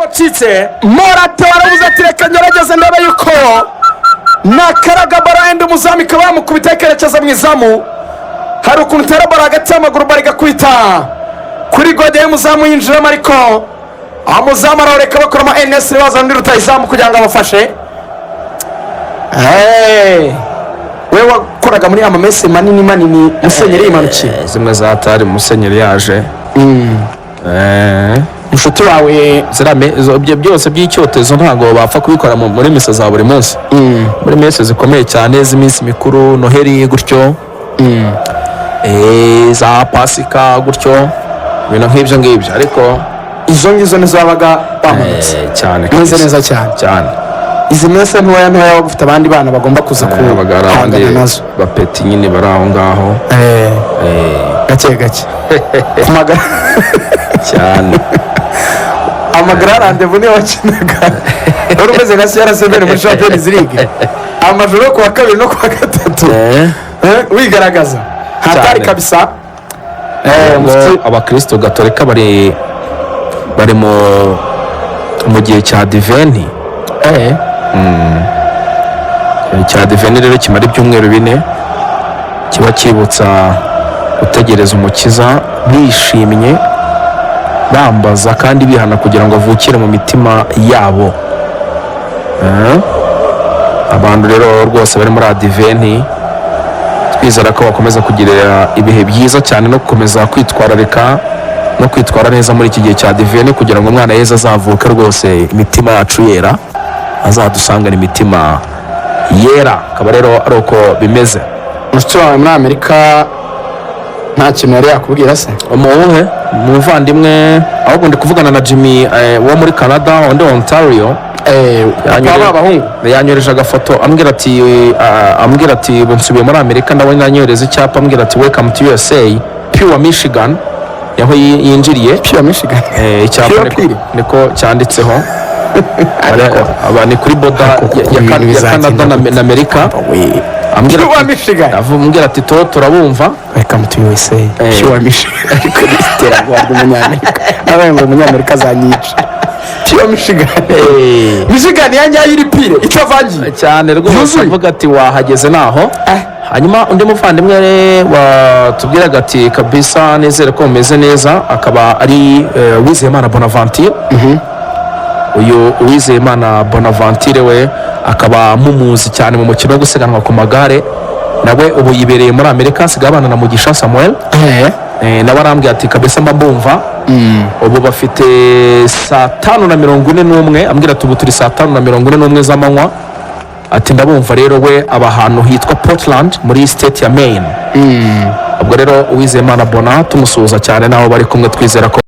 Bacitse. Morata warabuze ati: "Reka ngerageze ndebe yuko nakaraga baro." Yenda umuzamu ikaba yamukubita ikerekeza mu izamu. Hari ukuntu utera baro hagati y'amaguru, baro igakubita kuri gode y'umuzamu yinjiramo, ariko umuzamu arawureka, bakuramo enesiri, bazana undi rutayizamu kugira ngo abafashe. Hey! We wakoraga muri amamese manini manini, Musenyeri yimanukiye. Zimwe za tari Musenyeri yaje. Inshuti wawe. Ziriya ibyo byose by'icyotezo ntabwo bapfa kubikora muri misa za buri munsi, muri mese zikomeye cyane z'iminsi mikuru, Noheli gutyo, za Pasika gutyo, ibintu nk'ibyo ngibyo, ariko Izo ngizo nizo wabaga wamanutse. Cyane Umeze kabisa. neza cyane. Cyane. Izi mese ntoya ntoya, waba ufite abandi bana bagomba kuza Habaga hari abandi guhangana nazo. Bapeti nyine bari aho ngaho. Gake gake ku magara. Cyane. Amagara rendez-vous niyo wakinaga, wari umeze nka CR7 muri Champions League, amajoro yo kuwa kabiri no kuwa gatatu. Wigaragaza hatari. Cyane. Kabisa. Ngo abakristo gatolika bari mu gihe cya diveni. Cya diveni rero kimara ibyumweru 4, kiba cyibutsa gutegereza Umukiza bishimye, bambaza kandi bihana kugira ngo avukire mu mitima yabo. Abantu rero rwose bari muri adiveni, twizera ko bakomeza kugira ibihe byiza cyane no gukomeza kwitwararika no kwitwara neza muri iki gihe cya diveni, kugira ngo umwana Yezu azavuke rwose imitima yacu yera, azadusangane imitima yera. Akaba rero ari uko bimeze. Mushiki wawe muri Amerika nta kintu yari yakubwira se? Umuwuhe umuvandimwe? Ahubwo ndi kuvugana na Jimmy wo muri Canada, undi Ontario. Papa b'abahungu. Yanyohereje agafoto ambwira ati: "Ubu nsubiye muri Amerika." Ndabona yanyohereza icyapa, ambwira ati: "Welcome to USA, Pure Michigan," yaho yinjiriye. Pure Michigan. Icyapa Pure niko, Pure. niko cyanditseho. Aba ni kuri border ya Canada na Amerika. Ambwira Pure ati Michigan. Ambwira ati: "To turabumva." Welcome to USA. Pure Michigan, ariko ni iterabwoba ry'umunyamerika, nabaye ngo umunyamerika azanyica. Pure Michigan, Michigan ya nyayo iri pure, itavangiye. Cyane rwose. Yuzuye. Avuga ati: "Wahageze naho." Hanyuma undi muvandimwe watubwiraga ati: "Kabisa nizere ko mumeze neza," akaba ari Uwizeyimana Bonaventure. Uyu Uwizeyimana Bonaventure we akaba mumuzi cyane mu mukino wo gusiganwa ku magare. Nawe ubu yibereye muri Amerika, asigaye abana na Mugisha Samuel. Nawe arambwira ati: "Kabisa mba mbumva." Ubu bafite saa 5:41. Ambwira ati: "Ubu turi saa 5:41 z'amanywa." Ati: "Ndabumva." Rero we aba ahantu hitwa Portland muri state ya Maine. Ubwo rero Uwizeyimana Bona tumusuhuza cyane n'abo bari kumwe, twizera ko